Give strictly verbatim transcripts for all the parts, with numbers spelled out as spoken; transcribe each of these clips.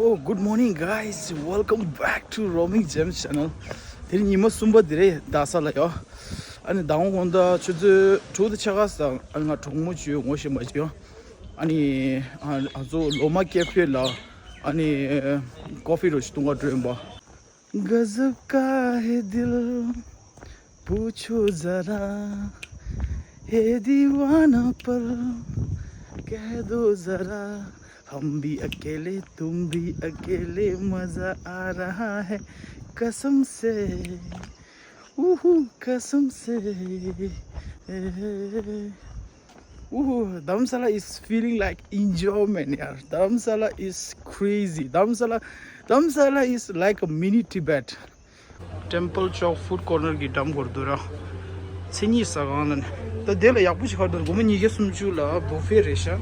Oh, good morning, guys. Welcome back to Roaming Gems channel. དེ་རིང་ཉི་མ་གསུམ་པ་དེ་རེད་རྡ་ས་ལ་ཡོད། ཨ་ནི་ཟླ་བ་དགོང་དག་ཆུ་ཚོད་དྲུག་དང་ཕྱེད་ཀ་ཙམ། ཨ་ནི་ང་གྲོགས་མོ་ཅིག་ངོ་ཤེས་པ་ཅིག་ཡོད། ཨ་ནི་ཨ་ཨ་ཚོ་ལོ་མ་ཀེ་ཕེ་ལ་ཨ་ནི་ཀོ་ཕི་རོ་ཞིག་འཐུང་ག་འགྲོ་ཡིན་པ། गजब का है दिल, पूछो जरा, हे दीवाना पल, कह दो जरा, हम भी अकेले, तुम भी अकेले, मजा आ रहा है कसम से, ऊहू, कसम से। Ooh, Dharamsala is feeling like enjoyment, yaar. Dharamsala is crazy. Dharamsala, Dharamsala is like a mini Tibet. Temple Chowk food corner གི་འགྲམ་སྐོར་དུ་ར། མཚན་ཉིད་ཟ་ཁང་ལ་ནི། ད་དེ་ལ་ཡག་པོ་ཞིག་ཁར་འདུག་སྒོར་མོ་ཉིས་བརྒྱ་སུམ་ཅུ་ལ་བུ་ཕེ་རེད་ཤག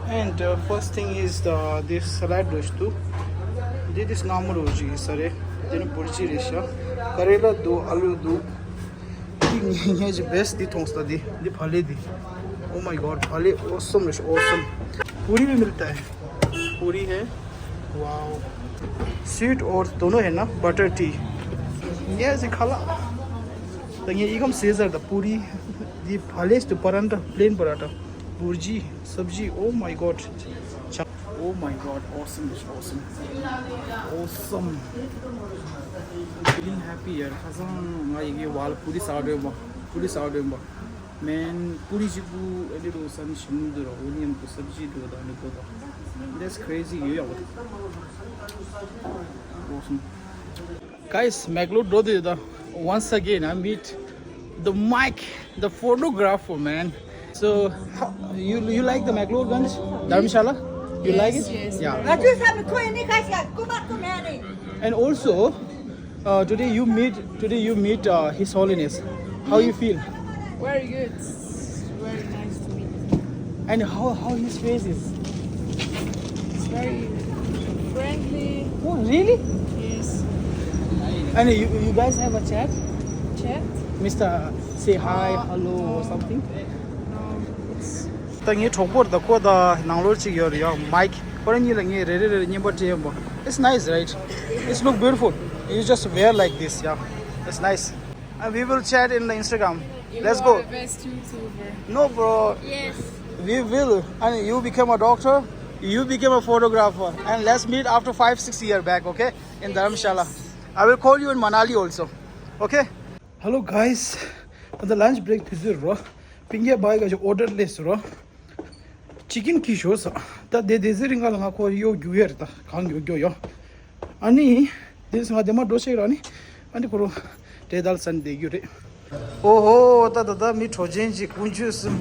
And uh, first thing is the this salad རོ་ཞིག་འདུག་འདི་དེ་སྔ་མོ་རོ་ཞིག་ས་རེད། དེ་ནི་བུར་ཅི་རེད་ཤག་ཀ་རེ་ལ་འདུག་ཨ་ལུ་འདུག་འདི་ངས་ངས་ཀྱི་best འདི་མཐོང་སོང་། འདི་འདི་ཕ་ལེ་འདི། Oh my god, ཕ་ལེ་awesome རེད་ཤག awesome. पूरी भी मिलता है। पूरी है। Wow। Sweet और दोनों है ना, butter tea। ངས་ཀྱི་ཁ་ལག་ད་ངས་ཡི་གམ་སེ་ཟར་ད་པུ་རི། འདི་ཕ་ལེ་སི་དུ་པ་རན་ཏྲ། plain paratha, བུར་ཅི། སབ་ཇི། Oh my god. Oh my god, awesome, awesome, awesome. I'm feeling happy ཡར། ཁ་སང་ང་ཡི་གེ་བ་ལ་པུ་རི་ཟ་འགྲོ་ཡིན་པ། པུ་རི་ཟ་འགྲོ་ཡིན་པ། Man, པུ་རི་གཅིག་པུ་ཨ་ལི་རུ་ས་ནི་ཞིམ་འདུག་ར། འོ་ནི་ཡང་པུ་སབ་ཇི་འདུག་ད་ནི་པོ་ད། That's crazy. ཡོད་ཡག་པོ་འདུག Awesome. Guys, མེག་ལོར་འགྲོ་དུས་ད། Once again, I meet the Mike, the photographer, man. So, how, you you like the Magloreganj Dharamshala? You like it? Yes, yes. Yeah. And also, uh, today you meet today you meet uh, His Holiness. How you feel? Very good. Very nice to meet you. And how how his face is? It's very friendly. Oh, really? Yes. And you you guys have a chat? Chat? Mister, say hi, hello or something. No, it's ད་ངའི་གྲོགས་པོ་རེད། ད་ཁོ་ད་ནང་ལོགས་གཅིག་ཡོད་རེད་ཡ། མའིཀ། ཁོ་རང་གཉིས་ལ་ངས་རེ་རེ་རེ་རེ་བརྙན་པར་སྤྲད་ཡོང་པ། It's nice, right? It's look beautiful. You just wear like this, yeah. It's nice. And we will chat in the Instagram. Let's go. You are the best YouTuber. No, bro. Yes. We will. And you become a doctor. You became a photographer. And let's meet after five, six years back, okay? In Dharamshala. I will call you in Manali also. Okay? Hello, guys. ད་ལན་ཆི་བྷི་རེག་དུས་ཚོད་རོ། པིང་ཡེ་བྷའི་ག་ཅིག་ཨོ་ཌར་སླེབས་སོང་རོ། ཅི་ཀིན་ཁྱེར་ཤོག་ཟེར། ད་དེ་དེ་ཚེ་རིང་ག་ལ་ང་ཁོ་གཡོག་རྒྱུག་ཡ་རེད། ད་གང་རྒྱུག་རྒྱུག་ཡོད། ཨ་ནི། དེ་ཚེ་ང་དེ་མ་འགྲོ་ཤེས་ར་ནི། ཨ་ནི་ཁོ་རོ། དེ་དལ་སན་བསྡད་རྒྱུ་རེད། ཨོ་ཧོ། ད་ད་ད་མི་གྲོགས་ཅན་གྱི་ཀུན་སྤྱོད་གསུམ།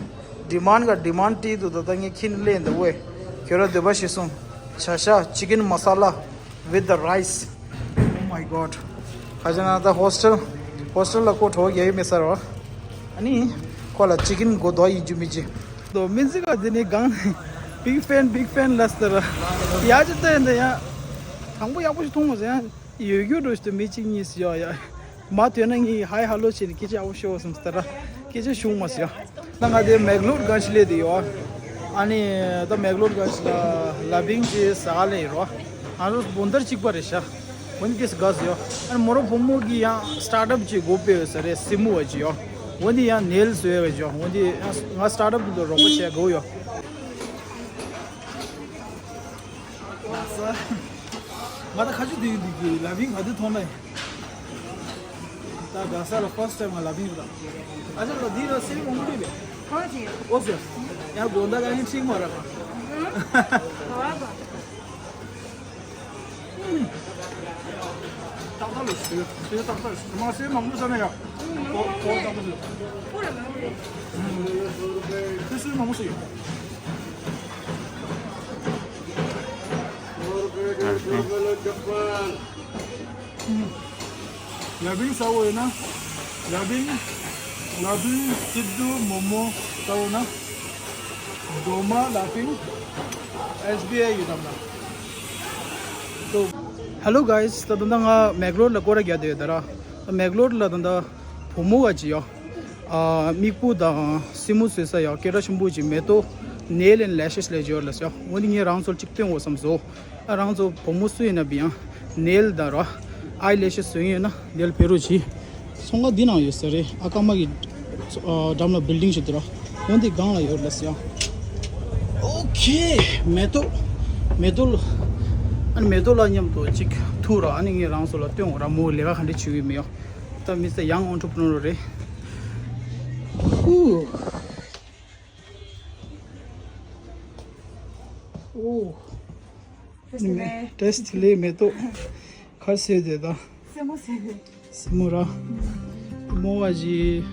ཌི་མཱན་ག་ཌི་མཱན་ཏི་འདུག་ད་ད་ངས་ཁྱིན་ལེན་འདི་ཝེ། ཁྱོད་ར་འདོད་པ་ཞིག་གསུང་། བྱ་ཤ། ཅི་ཀིན་མ་ས་ལ། With the rice. Oh my god. ཁ་ཅིག་ན་ད་ཧོ་སི་ཊེལ། ཧོ་སི་ཊེལ་ལ་ཁོ་གྲོགས་རྒྱག་ཡོད་མེད་ས་རོ། ཨ་ནི། ཁོ་ལ་ཅི་ཀིན་གོ་དོ་ཡིན་རྒྱུ་མི་ཅི། དོ་མི་ཟིག་ག་དེ་ནས་གང་ནས་big fan, big fan ལ་སྟེར། ཡ་ཅི་ལྟ་ཡིན་ད་ཡ། དང་པོ་ཡག་པོ་ཞིག་མཐོང་མ་སོང་ཡ། ཡོད་རྒྱུ་འགྲོ་ཞིག་ཏུ་མི་གཅིག་གཉིས་སུ་ཡོད་ཡ། མ་ཐོན་ན་ངས་ཧའི་ཧ་ལོ་བྱས་ནས་སྐད་ཆ་ཡག་པོ་ཤོད་བསམ་སྟེ་ར། སྐད་ཆ་བྱུང་མ་སོང་ཡ། ད་ང་དེ་མེག་ལོར་གན་ཇི་སླེབས་དེ་ཡོད། ཨ་ནི་ད་མེག་ལོར་གན་ཇི་ལ་ལ་བིང་ཅི་ཟ་ལེ་ཡོད་རོ། ང་ཚོ་སྦོ་འདར་གཅིག་པ་རེད་ཤག་འོན་ཏེ་ག་ཟེ་ཡོད། ཨ་ནི་མོ་རོ་བུ་མོ་གི་ཡང་སི་ཊར་ཊབ་ཅིག་སྒོ་ཕྱེ་ཡོད་ས་རེད། སི་མུ་བ་ཅིག་ཡོད། འོན་ཏེ་ཡང་ནེལ་བཟོ་ཡ་བ་ཅིག་ཡོད། འོན་ཏེ་ཡང་ང་སི་ཊར་ཊབ་དེ་ཚོ་རོགས་པ་བྱེད་དགོས་ཡོད། ང་ད་ཁ་ཆུ་དུས་དུས་ཀྱི་ལ་བིང་ག་དུས་མཐོང་ན་ཡིན། ད་རྡ་ས་ལ་first time ང་ལ་བིང་རེད། ཨ་ཅག་ལ་འདི་ལ་སེམས་མང་པོ་འདུག་ལེ། ཁོ་ཅི། ཨོ་ཟེར། ཡང་དགོང་དག་ག་ཡིན་ཁྲིག་མ་ར། ཧུམ། ག་བ་ག་ཏག་ཏག་ལོ་ཞུ། ཞུ་ཏག་ཏག་ཞུ་མ་སེམས་མང་པོ་ཟ་ན་ཡ། ཨོ་ཨོ་ཏག་ཏག་ཞུ། ཁོ་ར་མང་པོ་རེད། ཁོ་སེམས་མང་པོ་ཞུ་ཡོད། ལ་བིང་ཟ་བོ་ཡོད་ན། ལ་བིང་། ལ་བིང་སི་ཏུ་མོ་མོ་ཟ་བོ་ན། སྒྲོལ་མ་ལ་བིང་། ཨེས་བི་ཨའི་ཡོད་དམ་ན། Hello guys, ད་ད་ང་མེག་ལོར་ལ་སྐོར་ར་རྒྱག་བསྡད་ཡོད་ད་ར། མེག་ལོར་ལ་ད་ད་བུ་མོ་བ་ཅིག་ཡོད། ཨ། མིག་སྤུ་དང་སེན་མོ་བཟོས་ས་ཡ། སྐད་གྲགས་ཆེན་པོ་ཅིག་མེ་ཏོག་ Nail and lashes ལས་སྦྱོར་ལ་ཟེར། འོ་འདི་ངས་རང་ཚོར་གཅིག་སྟོན་དགོས་བསམ་སོང་། ཨ་རང་ཚོ་བུ་མོ་སུ་ཡིན་ན་བི་ཡང་ནེལ་དང་ར་ཨའི་ལེ་ཤེ་བཟོ་ཡིན་ན་འདིར་ཕེབས་རོགས་གྱིས། ཚོང་ཁང་འདི་ནང་ཡོད་ས་རེད། ཨ་ཀ་མ་གི་འགྲམ་ལ་བིལ་ཌིང་ཞིག་འདུག་ར། འོ་འདི་སྒང་ལ་ཡོད་ལ་ཟེར། ཨོ་ཁེ། མེ་ཏོག་མེ་ཏོག་ལ་ཨ་ནི་མེ་ཏོག་ལ་མཉམ་དུ་གཅིག་ཐུག་ར། ཨ་ནི་ངས་རང་ཚོ་ལ་སྟོན་དགོས་ར། མོ་ལས་ཀ་ག་འདྲ་བྱེད་ཀྱི་མེད་ཡོད། ད་མི་ཚེ་ཡང་ཨོན་ཊར་པི་རི་ནོར་རེད། ཧུ། ཨོ། བཀྲ་ཤིས་བདེ་ལེགས། མེ་ཏོག་ཁ་ཟེར་དེ་ད། སེ་མོ་ཟེར་དེ། སེ་མོ་ར། མོ་བ་ཞིག་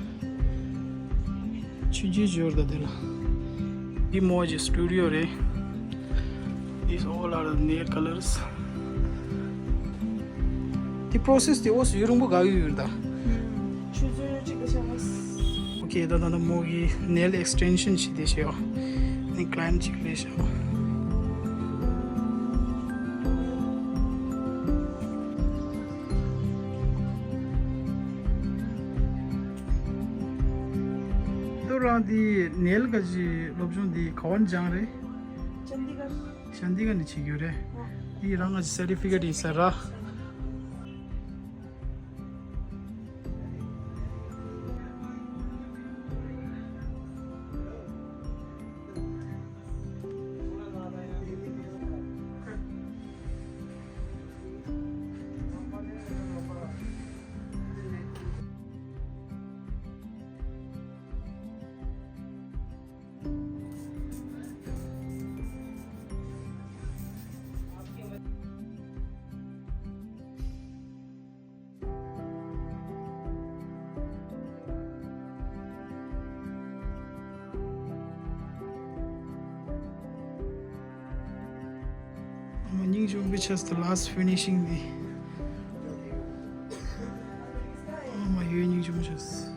ཆུ་རྒྱུས་འབྱོར་ད་དེ་ལ། འདི་མོ་བ་ཞིག་སི་ཊུ་ཌི་ཡོ་རེད། These all are the nail colors. འདི་པོ་རོ་སེ་སི་དེ་འོ་སུ་ཡུན་རིང་པོ་དགའ་ཡོད་ཡོད་ད། ཆུ་ཚོད་གཅིག་ལ་ཆགས། ཨོ་ཁེ། ད་ད་ད་མོ་གི་ནེལ་ཨེག་སི་ཊེན་ཤན་བྱེད་དེ་བྱེད་ཡོ། ནི་ཀ་ལ་ཡན་ཊི་གཅིག་ལས་བྱ། ཏོ་རང་འདི་ནེལ་ག་ཅི་སློབ་སྦྱོང་འདི་ག་བ་ནས་སྦྱངས་རེད། ཅན་དི་གར། ཅན་དི་གར་ནས་བྱེད་རྒྱུ་རེད། ཨོ། འདི་རང་ག་ཅི་སར་ཊི་ཕི་ཀེཊ་ཡིན་ས་ར། ཨ་མ་སྙིང་རྗེ་མོ་ཆགས་སོང་། ལ་སི་ཊི་ཕི་ནི་ཤིང་འདི། ཨ་མ་ཡོད་སྙིང་རྗེ་མོ་ཆགས་སོང་།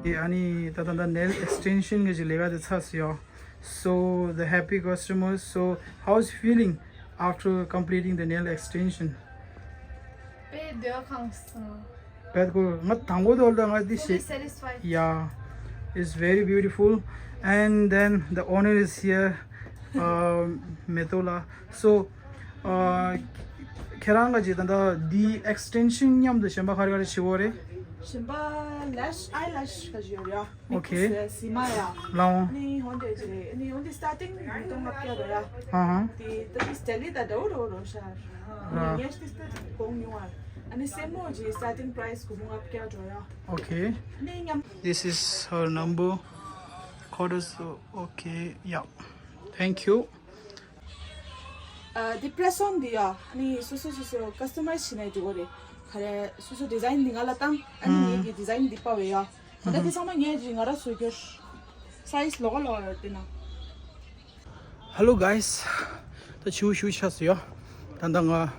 ཨེ་ཨ་ནི་ད་ད་ད་ནེལ་ཨེག་སི་ཊེན་ཤན་གི་ཅིག་ལས་ཀ་དེ་ཚར་སོང་ཡོ། So the happy customers. So how's feeling after completing the nail extension? དཔེ་འདོད་ཁང་སོང་། དཔེ་ཁོ་ང་དང་པོ་དོར་ད་ང་འདི་Fully ཤེས། Satisfied. Yeah, it's very beautiful. And then the owner is here. Um, མེ་ཏོག་ལ། So uh, ཁྱེད་རང་ག་ཅིག་ད་ད་འདི་ཨེག་སི་ཊེན་ཤན་མཉམ་དུ་གཞན་པ་ག་རེ་ག་རེ་བྱེད་དགོས་རེད། གཞན་པ་ལེ་ཤི་ཨའི་ལེ་ཤི་ག་ཅིག་ཡོད་རེད་ཡ། ཨོ་ཁེ། ནེག་སི་ལ་སི་མ་ཡ། ལའོ། ནི་ཧོན་ཏེ་ཅི་རེད། ནི་ཧོན་ཏེ་སི་ཊར་ཊིང་ཉིས་སྟོང་ལྔ་བརྒྱ་རེད་ཡ། ཨ་ཧ། དེ་ད་དེ་སི་ཊལ་ལི་ད་འདྲ་བོ་འདྲ་བོ་རོ་ཤ། ཨ། ནི་ངས་དེ་སི་ཊར་ཊིང་གོང་ཉུང་བ། ཨ་ནི་སེན་མོ་ཅི་སི་ཊར་ཊིང་པ་རའི་སི་སྒོར་མོ་ལྔ་བརྒྱ་འགྲོ་ཡ། ཨོ་ཁེ། ནི་མཉམ། This is her number. Call us. Okay. Yeah. Thank you. ཨ། དེ་པི་རེ་སི་ཨོན་འདི་ཡ། ཨ་ནི་སོ་སོ་སོ་སོ་ཀ་སི་ཊ་མའི་ཛི་བྱེད་ནའི་འགྲིག་གི་རེད། ག་རེ་སོ་སོ་ཌི་ཛའིན་འདི་ང་ལ་བཏང་། ཨ་ནི་ངེད་ཀྱི་ཌི་ཛའིན་འདི་པ་བས་ཡ། ད་ལྟ་དེ་ཚང་མ་ངས་ཅིག་ང་ར་བཟོ་རྒྱུར། སའི་ཛི་ལོགས་ཀ་ལོགས་ཀ་ཡོད་དེ་ན། Hello guys. ད་ཆུ་བོ་ཞུ་ཆགས་སོང་ཡ། ད་ད་ང་